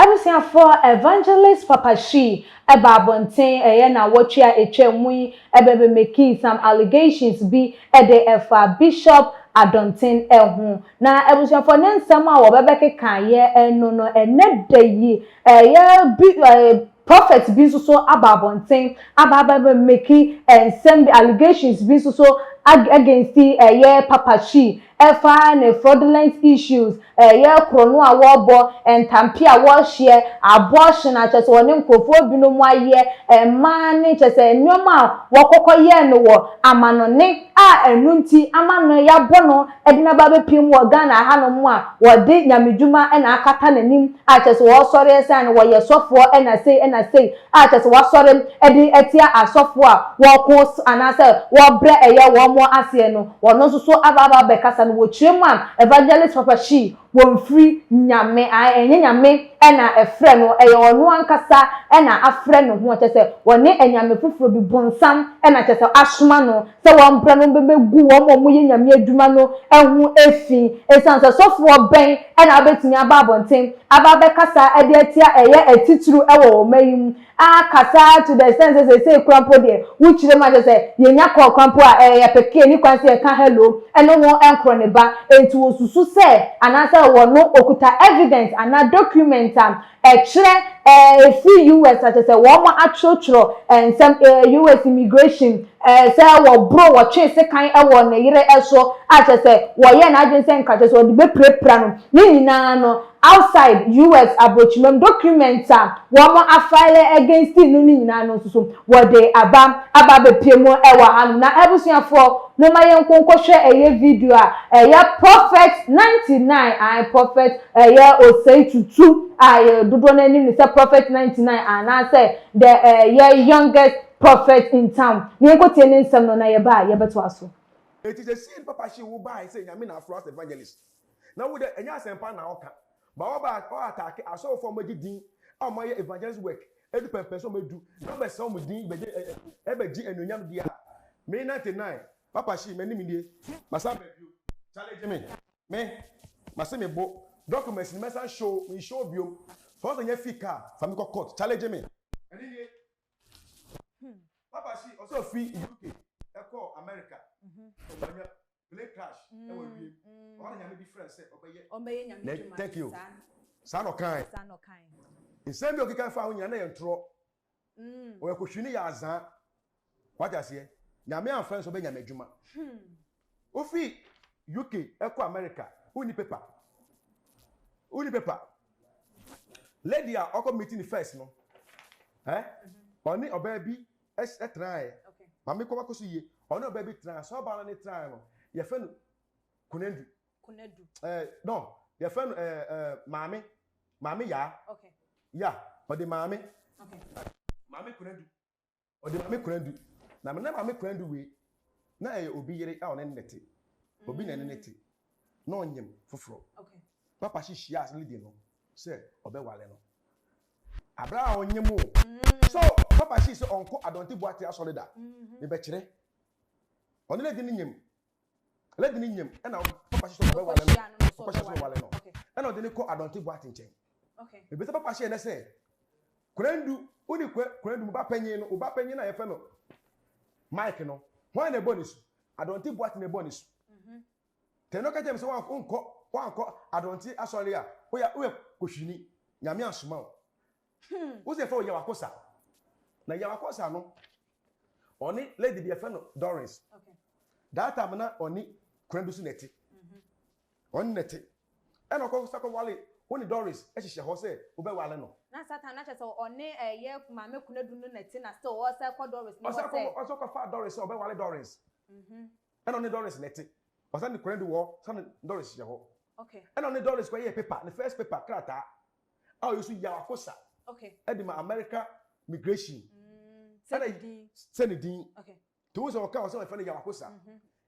Abusuafoɔ Evangelist Papa Shee baa abɔnten ɛyɛ nawɔtwe a ɛtwaa mu yi bɛ bɛ makii some allegations bi de ɛfa Bishop Adonten ho. Na abusuafoɔ ne nsɛm a wɔbɛ bɛkekaeɛ no no ɛnɛ da yi ɛyɛ bi Prophet bi nso so aba abɔnten aba aba bɛ make nsɛm bi allegations bi nso so against ɛyɛ Papa Shee ɛfa ne fraudulent issues, ɛyɛ korɔno a wɔrebɔ, ntampe a wɔrehyeɛ, abortion a kyerɛ sɛ wɔne nkurɔfoɔ binom ayɛ, mmaa ne kyerɛ sɛ nneɛma a wɔkɔkɔ yɛɛ no wɔ amanɔne a ɛno nti ama no yɛabɔ no de no aba abɛpiem wɔ Ghana hanom a wɔde nyamedwuma na akata n'anim a kyerɛ sɛ wɔresɔre ɛsan no wɔyɛ sɔfoɔ na sei na sei a kyerɛ sɛ wɔasɔre de atia asɔfoɔ a wɔko anaasɛ wɔbrɛ ɛyɛ wɔn aseɛ no, wɔn nso so aba aba abɛkasa no, wɔkyerɛ mu a, Evangelist Papa Shee, wɔmfiri Nyame, ae, ɛnyɛ Nyame na ɛfrɛ no, ɛyɛ ɔno ankasa na afrɛ ne ho, kyerɛ sɛ wɔne anyame foforɔ bi, bonsam na kyerɛ sɛ asoma no sɛ wɔmbrɛ no bɛbɛgu wɔn a wɔyɛ Nyame adwuma no ho fi, ɛsiane sɛ sɔfoɔ bɛn na wobɛtumi aba abɔnten aba abɛkasa de atia ɛyɛ atitiriw wɔ ɔman yi mu akasa to the extent sɛ seesei koraa mpo deɛ wokyerɛ mu a kyerɛ sɛ yɛnya call koraa mpo a ɛyɛ yɛpeke ɛni kwan sɛ yɛka hello ɛne ho nkorɔ ne ba enti wɔsusu sɛ anaasɛ wɔno ɔkuta evidence anaa document a ɛkyerɛ ɛfiri US a kyerɛ sɛ wɔn atwerɛtwerɛ nsɛm US immigration sɛ wɔboro wɔtwe sekan wɔ ne yere so a kyerɛ sɛ wɔyɛ n'adwene sɛ nka kyerɛ sɛ wɔde bɛpirapira no ne nyinaa no outside US abrokyimam document a wɔn afile against no no nyinaa no nso so wɔde aba aba abɛpue mu wɔ hanom. Na abusuafoɔ momma yɛnko nkɔhwɛ ɛyɛ video a ɛyɛ Prophet 99 ae Prophet ɛyɛ Osei Tutu a yɛ dodoɔ no anim no sɛ Prophet 99 anaasɛ the ɛyɛ youngest prophet in town. Na yɛnkɔtie ne nsɛm no na yɛba a yɛbɛtoa so. Enti sesei no papa hye wo bae sɛ Nyame na afrɛ wo as evangelist na wo dɛ ɛnyɛ asɛmpa na ɔka but ɔba a ɔ attack asɔrefo a wɔagye din a wɔayɛ evangelist work adu pɛmpɛn sɛ wɔadu na wɔbɛsɛe wɔn din bɛgye ɛbɛgye anuonyam deɛ a me 99 papa hye m'anim nie masan ba bio challenge me me mase me bo documents no mɛsan show me show biom sɛ ɔsɛ nyɛ fake a fa me kɔ court challenge me ɛne nie. Papa si ɔsɛ ofi UK ɛkɔɔ America ɔnya plane crash ɛwɔ wiem ɔhɔ na nyame bi frɛ no sɛ ɔbɛyɛ Ɔmbɛyɛ nyame na dwuma thank you saa saa na ɔkae saa na ɔkae. nsɛm bi a ɔkeka faa ho nyinaa na yɛ ntorɔ ɔyɛ kɔhwini yɛ azaa wate aseɛ nyame amfrɛ no sɛ ɔbɛyɛ nyame adwuma Wofi UK kɔ America, wonni paper. Wonni paper. Lady a ɔkɔ meeting first no, eh, ɔne ɔbaa bi tenaeɛ. Maame kɔ bakɔ so yie. Ɔne ɔbaa bi tenaeɛ. Sɛ ɔbaa no ne tenaeɛ no, yɛfrɛ no Kunadu. Kunadu. Eh, no, yɛfrɛ no eh, eh, maame. Maame Yaa. Okay. Ya, ɔde maame. Okay. Maame Kunadu. Ɔde Maame Kwandu. Na me na Maame Kwandu wei, na ɛyɛ obi yere a ɔne no te. Obi na ɛne no te. Na ɔnyem foforɔ. Papa hye hyiaa lady no sɛ ɔbɛware no. Aberɛ a ɔnyem o. So Papa hye sɛ ɔnkɔ Adɔnte Boate asɔre da. Mebɛkyerɛ. Ɔne lady no nyem. Lady no nyem ɛna Papa hye sɛ ɔbɛware no. Ɔkɔhyia sɛ ɔbɛware no. Ɛna ɔde no kɔ Adɔnte Boate nkyɛn. Mebisa Papa hye ɛnɛ sɛ, Kwandu, wo ne Kwandu, mo ba panyin no, wo ba panyin no a yɛfrɛ no Mike no, hwan na ɛbɔ ne su? Adɔnte Boate na ɛbɔ ne su. Tɛn no ka kyerɛ me sɛ wonkɔ woankɔ Adɔnte asɔre a, woyɛ woyɛ kohwini. Nyame ansoma wo. Wo sɛ yɛfrɛ wo Yawakosa. Na Yawakosa no, ɔne lady bi yɛfrɛ no Doris. That time na ɔne Kwandu so na ɛte. Ɔne no te. Ɛna ɔkɔ sɛ kɔwale wo ne Doris hyehyɛ hɔ sɛ wobɛwale no. Na Satan na kyerɛ sɛ ɔne ɛyɛ maame Konadu no na ɛte na still ɔsɛ kɔ Doris no hɔ sɛ. Ɔsɛ ɔkɔfa Doris sɛ ɔbɛwale Doris. Ɛna ɔne Doris na ɛte. Ɔsɛ ne Konadu wɔ hɔ sɛ ne Doris hyehyɛ hɔ. Ɛna ɔne Doris kɔyɛɛ paper, ne first paper krataa a ɔyɛ so Yawakosa ɛde ma America migration. Ɛna sɛ ne din. Nti wohu sɛ ɔka ɔsɛ wɔfrɛ no Yawakosa.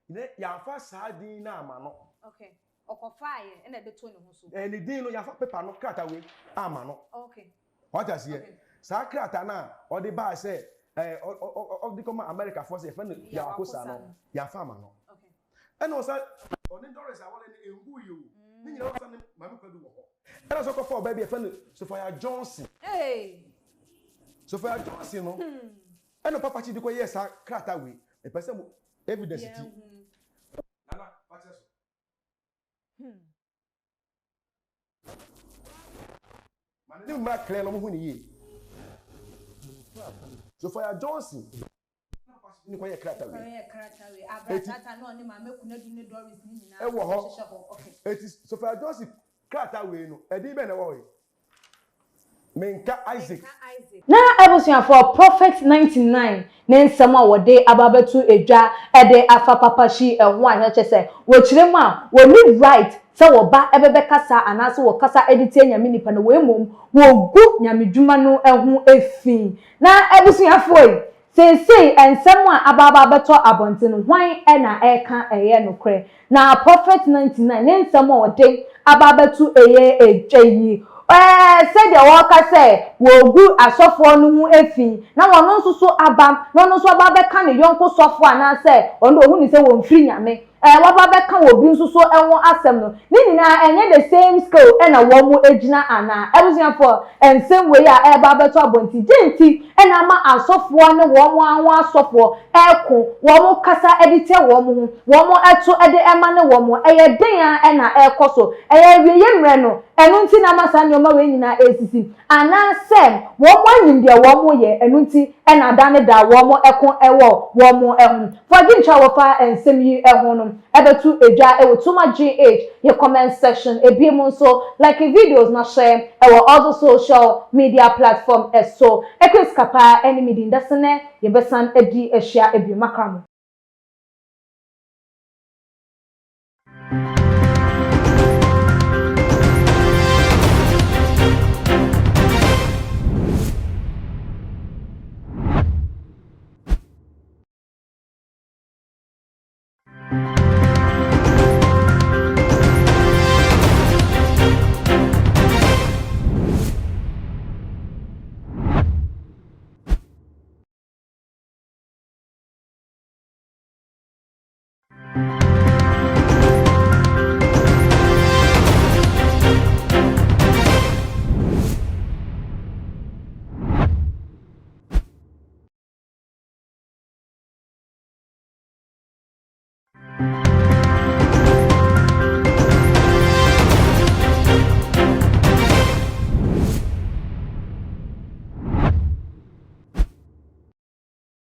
Ne yɛamfa saa din no amma no. Okay. Ɔkɔfa. Ɔfaaeɛ ɛna ɛde too ne ho so. Ɛɛ ne din no yɛafa paper no krataa wei ama no. Okay. Wate aseɛ? Okay. Saa krataa no a ɔde baa sɛ ɛɛ ɔde kɔma Americafoɔ sɛ yɛfrɛ no Yaw Yaw Akosa Akosa no, no. yɛamfa ama no. Okay. Ɛna ɔsan ɔne Doris aware no ɛngu yɛ o. Ne nyinaa ɔsan ne Maame Kwadu wɔ hɔ. Ɛna ɔsan kɔfa ɔbaa bi yɛfrɛ no Sophia Johnson. Hey. Sophia Johnson no, ɛna Papa Chi de kɔyɛɛ saa krataa wei. Mepɛ sɛ mo evidence ti. Nana, fa kyerɛ so. Ma n'anim mmra clear na wɔhu no yie. Sophia Johnson na Papa Chi de kɔyɛɛ krataa wei. Eti ɛwɔ hɔ. Eti Sophia Johnson krataa wei no, ɛdin bɛn na ɛwɔ hɔ yi? Menka Isaac. Na abusuafoɔ Prophet 99 ne nsɛm a wɔde aba abɛto dwa de afa Papa Shee ho a kyerɛ sɛ wɔkyerɛ mu a wɔnni right sɛ wɔba bɛbɛkasa anaasɛ wɔkasa de tia Nyame nipa no wɔ mmom wɔgu Nyame dwuma no ho fi. Na abusuafoɔ yi Seesei nsɛm a aba aba abɛtɔ abɔnten no, hwan na ɛreka ɛyɛ nokorɛ? Na Prophet 99 ne nsɛm a ɔde aba abɛto ɛyɛ dwa yi, ɛɛ, sɛdeɛ wɔreka sɛ wɔregu asɔfoɔ no ho fi, na ɔno nso so aba, na ɔno nso aba abɛka ne yɔnko sɔfoɔ anaasɛ ɔno deɛ ɔhu no sɛ wɔmfiri Nyame, Ɛɛ waba bɛka obi nso so ho asɛm no, ne nyinaa ɛnyɛ the same scale na wɔn gyina anaa? Abusuafoɔ, nsɛm wei a ɛreba abɛtɔ abɔnten, deɛn nti na ama asɔfoɔ ne wɔn ara ho asɔfoɔ reko, wɔn kasa de tia wɔn ho, wɔn to de ma ne wɔn, ɛyɛ den ara na ɛrekɔ so, ɛyɛ awieɛ mmerɛ no, ɛno nti na ama saa nneɛma wei nyinaa resisi, anaasɛ wɔn anim deɛ wɔn reyɛ, ɛno nti na da ne da wɔn ko wɔ wɔn ho. Fa adwenkyerɛ a wɔfa nsɛm yi ho no bɛto dwa wɔ Tuma GH yɛ comment section. Ebiem nso, like videos na share wɔ all the social media platform so. Chris Kapaa ne me din. Dasenɛ yɛbɛsan adi ahyia bio. Makra mo.